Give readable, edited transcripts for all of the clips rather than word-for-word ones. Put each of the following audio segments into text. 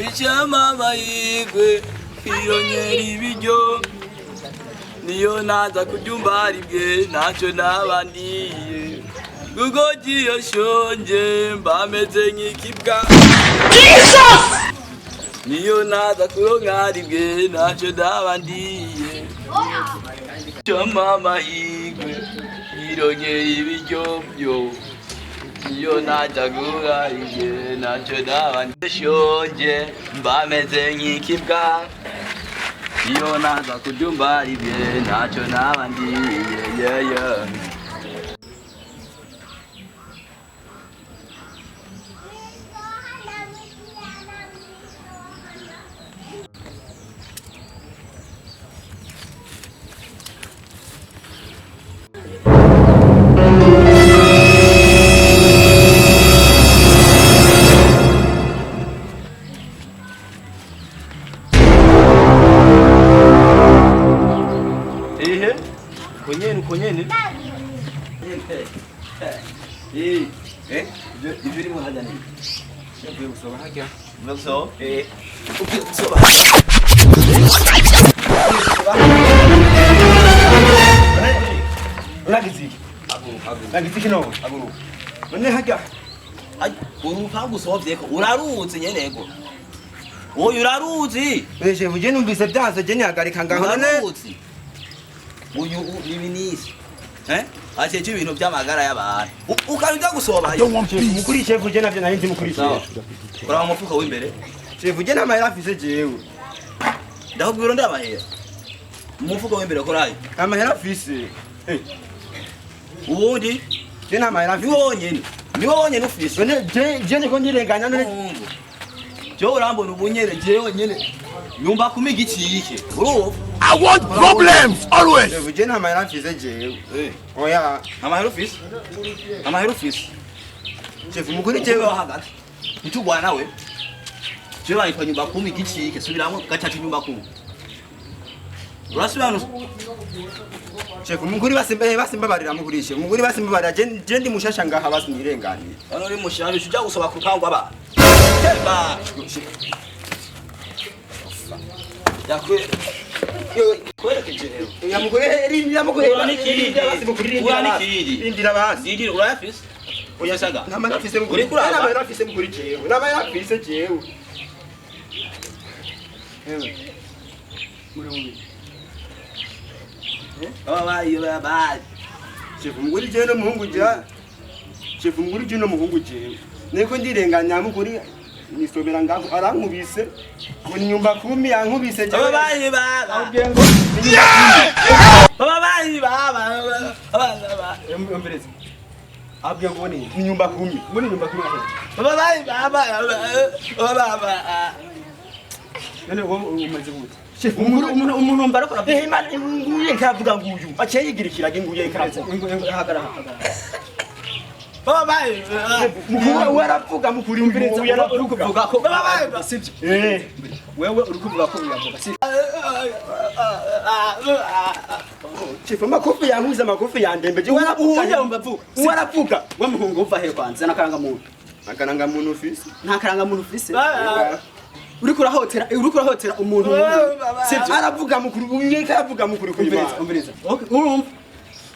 Icyamama yigwe kwiyongera ibiryo, niyo naza kurya aribwe ntacyo naba ndiye, kuko giyo shonje mba meze nk'ikibwa. Niyo naza kuronka aribwe ntacyo naba ndiye. Icyamama yigwe kwiyongera ibiryo byo, iyo najya guhariye ntacyo naba ndashonje mba meze nk'ikibwa. Iyo naza kurya umbariye ntacyo naba ndiye yeyo. Ehe, konyene ukonyene. Eh, eh, ibyo urimo hajya ni Uvuye gusoba harya? Uvuye gusoba? Eh. Uvuye gusoba. Uragize iki? Uragize iki none? None harya Ay, urupangu usohovyeko uraruzi nyenego. Oya, uraruzi. Weje uje numvise byanze je nihagarika ngaho none. Uraruzi. Uyu ni minisitiri. Eh? Ajeje ibintu by'amagara y'abantu. Ukarinda gusobayo. Mukuri chef, je navyo nari nzi mukuri Sawa. chef. Uraba umufuka w'imbere. Chef, je nta mahera afise jewe. Ndakubwira ndabahera. Umufuka w'imbere korayo. Nta mahera afise. Eh, Ubundi je nta mahera ni afise. wonyene. Ni wonyene ufise. None je niko ndirenganya none. Mungu. Jewe urambona ubunyere jewe nyene. Nyumba kumi igicike. Urumva? I want problems always. Chef, je nta mahera afise jewe. Eh. Oya, Amahera ufise? Amahera ufise? chef, mukuri Jewe jewe. wahagaze. Ntitugwana nawe. Jewe bayitwa nyumba kumi igicike. Subiramwo gatatu nyumba kumi. Urasubira? Chef, mukuri basimba basimbabarira mukuri chef. Mukuri basimbabarira, je ndi mushasha ngaha, basi nirenganiye. Hano uri mushabi uja gusaba ku rupangu abantu. Temba. Yakwe. Kwerekeje rero. Ya mukuri, rindira mukuri. Ura n'ikindi. Rindira basi mukuri, rindira Ura basi. n'ikindi. Rindira basi. Ndiri urayafise? Uyasaga. Nta mahera afise mukuri. Uriko uraba? Nta mahera afise mukuri jewe. Nta mahera afise jewe. Ewe. Muri Baba bayo babaye. Chef, mukuri jewe n'umuhungu ja. Chef, mukuri jewe n'umuhungu jewe. Niko ndirenganya mukuri, nisobera ngaho arankubise. Ngo ni nyumba kumi yankubise jewe. Baba bayo baba. Abwiye ngo Baba bayo baba. Baba. Umbereze. Abwiye ngo ni nyumba kumi. Ngo ni nyumba kumi ahe. Baba bayo baba. Baba baba. None wowe umaze gute? Chef, umuntu umuntu mbarako. Eh, imana nguye nkavuga nguyu. Aciye yigira ikiragi nguye nkavuga. Hagara, hagara. Baba bayo. Mukuru we aravuga mukuri, uyu Uri aravuga. kuvuga ko sibyo? Eh. Wewe uri kuvuga ko uyavuga, sibyo? Chef, amakofi yankuze, amakofi yandembeje. We aravuga. Uyu mbavu. We aravuga. We muhungu, uva he kwanza n'akaranga muntu? Akaranga muntu ufise. Nta karanga muntu ufise. Uri kurahotera umuntu mubi, sibyo? Aravuga mukuru, uyu aravuga mukuru Umviriza, kuyimana. umviriza. Okay, urumva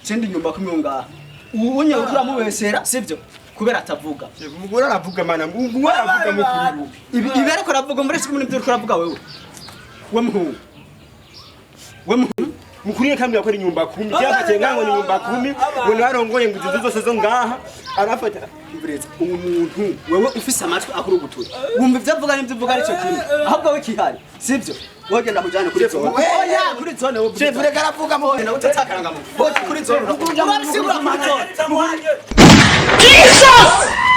sindi nyumba kumwe ngaha unye uri kuramubesera, sibyo? Kubera atavuga. Chef, mukuru aravuga mana, uyu aravuga mukuru. Ibi ariko aravuga muri kimwe n'ibyo uri kuravuga wewe. We muhungu, we muhungu. Mukuru yakambwira ko ari nyumba kumi. Cyafatiye ngango ni nyumba kumi. Ngo niwarongoye ngo izi zose zo ngaha. Arafata. Umviriza, umuntu wewe ufise amatwi akurugutuye wumva ibyo avuga n'ibyo uvuga aricyo kimwe, ahubwo we kihari, sibyo? Wogenda kujana kuri zone. Oya, kuri zone wowe. Chef, reka aravuga mu. Wogenda utatakaranga mu. Kuri zone urabisigura, kuri zone. Jesus!